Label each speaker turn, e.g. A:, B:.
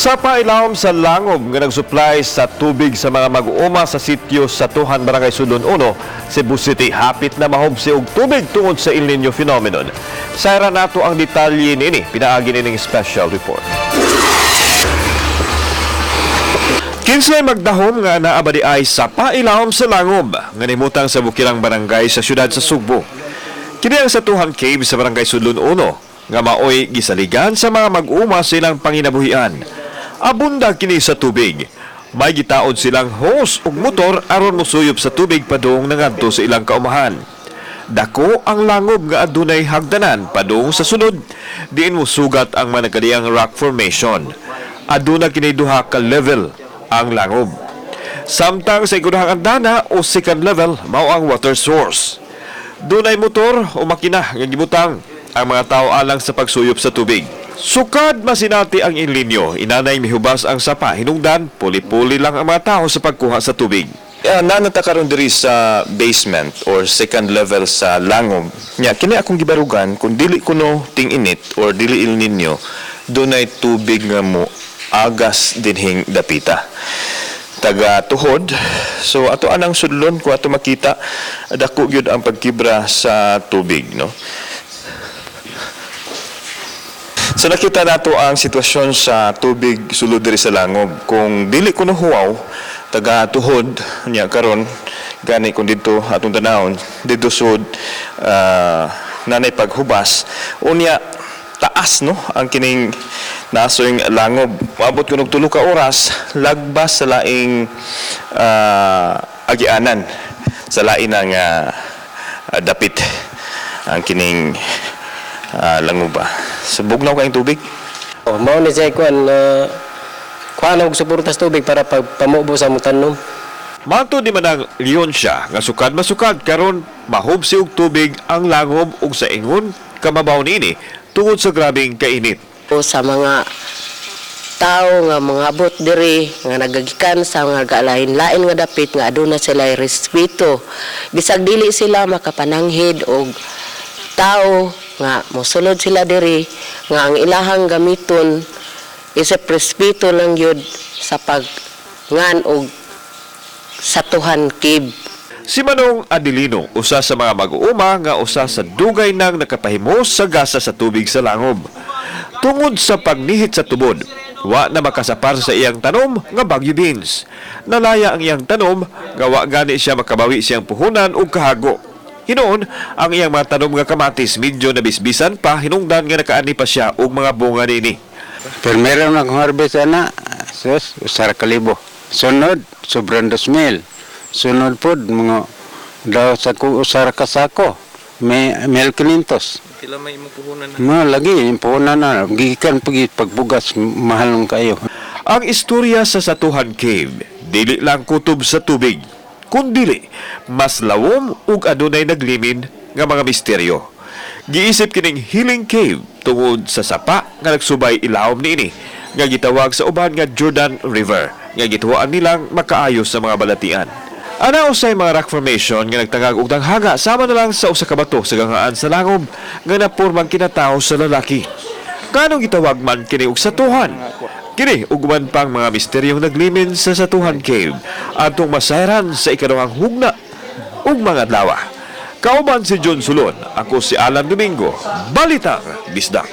A: Sa pailawom sa langob nga nagsupply sa tubig sa mga mag-uuma sa sitio Satuhan, Barangay Sudlon 1, Cebu City, hapit na mahubsi og tubig tungod sa El Niño phenomenon. Sayran nato ang detalye niini pinaagi nining special report. Kinsay magdahom nga naa ba diay sa pailawom sa langob nga nimutang sa bukirang barangay sa syudad sa Sugbo? Kini ang Satuhan Cave sa Barangay Sudlon 1 nga maoy gisaligan sa mga mag-uma sa ilang panginabuhian. Abunda kini sa tubig. May gitaod silang hose ug motor aron mosuyop sa tubig padung nangadto sa ilang kaumahan. Dako ang langob nga adunay hagdanan padung sa sulod, diin mosugat ang mga nagkadiyang rock formation. Aduna kini duha ka level ang langob. Samtang sa ikaduhang andana o second level, mao ang water source. Dunay motor o makina nga gibutang ang mga tao alang sa pagsuyop sa tubig. Sukad masinati ang El Niño, inanay mihubas ang sapa, hinungdan, puli-puli lang ang mga tao sa pagkuha sa tubig.
B: Naa na ta karon diri sa basement or second level sa langob. Nya kini akong gibarugan, kung dili kuno ting-init or dili El Niño, dunay tubig nga mo agas dinhing dapita. Taga tuhod. So ato anang sudlon, kung ato makita, dako gyud ang pagkibra sa tubig, no? So nakita nato ang sitwasyon sa tubig sulod diri sa langob. Kung dili kuno huwaw, taga tuhod nya karon gani kung didto atong tanawon didto sud, nanay paghubas unya, taas no ang kining nasoy langob. Moabot kunog 3 ka oras lagbas sa laing agianan sa lain ng dapit ang kining langoba. So bugnaw kayong tubig.
C: Oh, mao ni siya kuan kuan og suporta sa tubig para pag pamubo sa among tanom.
A: Mato di manang Leon siya nga sukad masukad karon mahubsi og tubig ang langob ug sa ingon kamabaw niini tungod sa grabeng kainit.
D: O sa mga tao nga mga abot diri nga nagagikan sa mga lain-lain nga dapit nga aduna sila respeto bisag dili sila makapananghid og tao nga mosulod sila diri nga ang ilahang gamiton isip respeto lang yun sa pag-ngan og Satuhan Cave.
A: Si Manong Adelino, usa sa mga mag-uuma nga usa sa dugay nang nakapahimos sa gasa sa tubig sa langob. Tungod sa pagnihit sa tubod, wa na makasapar sa iyang tanom nga Baguio beans. Nalaya ang iyang tanom nga wa gani siya makabawi siyang puhunan ug kahago. Hinuon, ang iyang mga tanom nga kamatis medyo nabisbisan pa hinungdan nga nakaani pa siya og mga bunga nini.
E: Primero na akong harvest ana, sus, 1,000. Sunod, sobrang 2,000. Sunod pod, mga daw sa ko 1 ka sako. May 1,500.
F: Pila may imong puhunan na?
E: Ma lagi yung puhunan na gikan pag pagbugas, mahal lang kayo.
A: Ang istorya sa Satuhan Cave, dili lang kutob sa tubig, kundili mas lawom ug adunay naglimin nga mga misteryo. Giisip kining Healing Cave tungod sa sapa nga nagsubay ilawom niini nga gitawag sa uban nga Jordan River nga gituoan nilang makaayos sa mga balatian. Ana usay mga rock formation nga nagtangag og danghaga sama na lang sa usa ka bato sa gangaan sa langob nga napurmang kinatawo sa lalaki. Kanong gitawag man kini og Satuhan? Kini ug uban pang mga misteryong naglimin sa Satuhan Cave atong masayran sa ikaduhang hugna ug mga adlaw. Kauban si John Sulon, ako si Alan Domingo, Balitang Bisdak.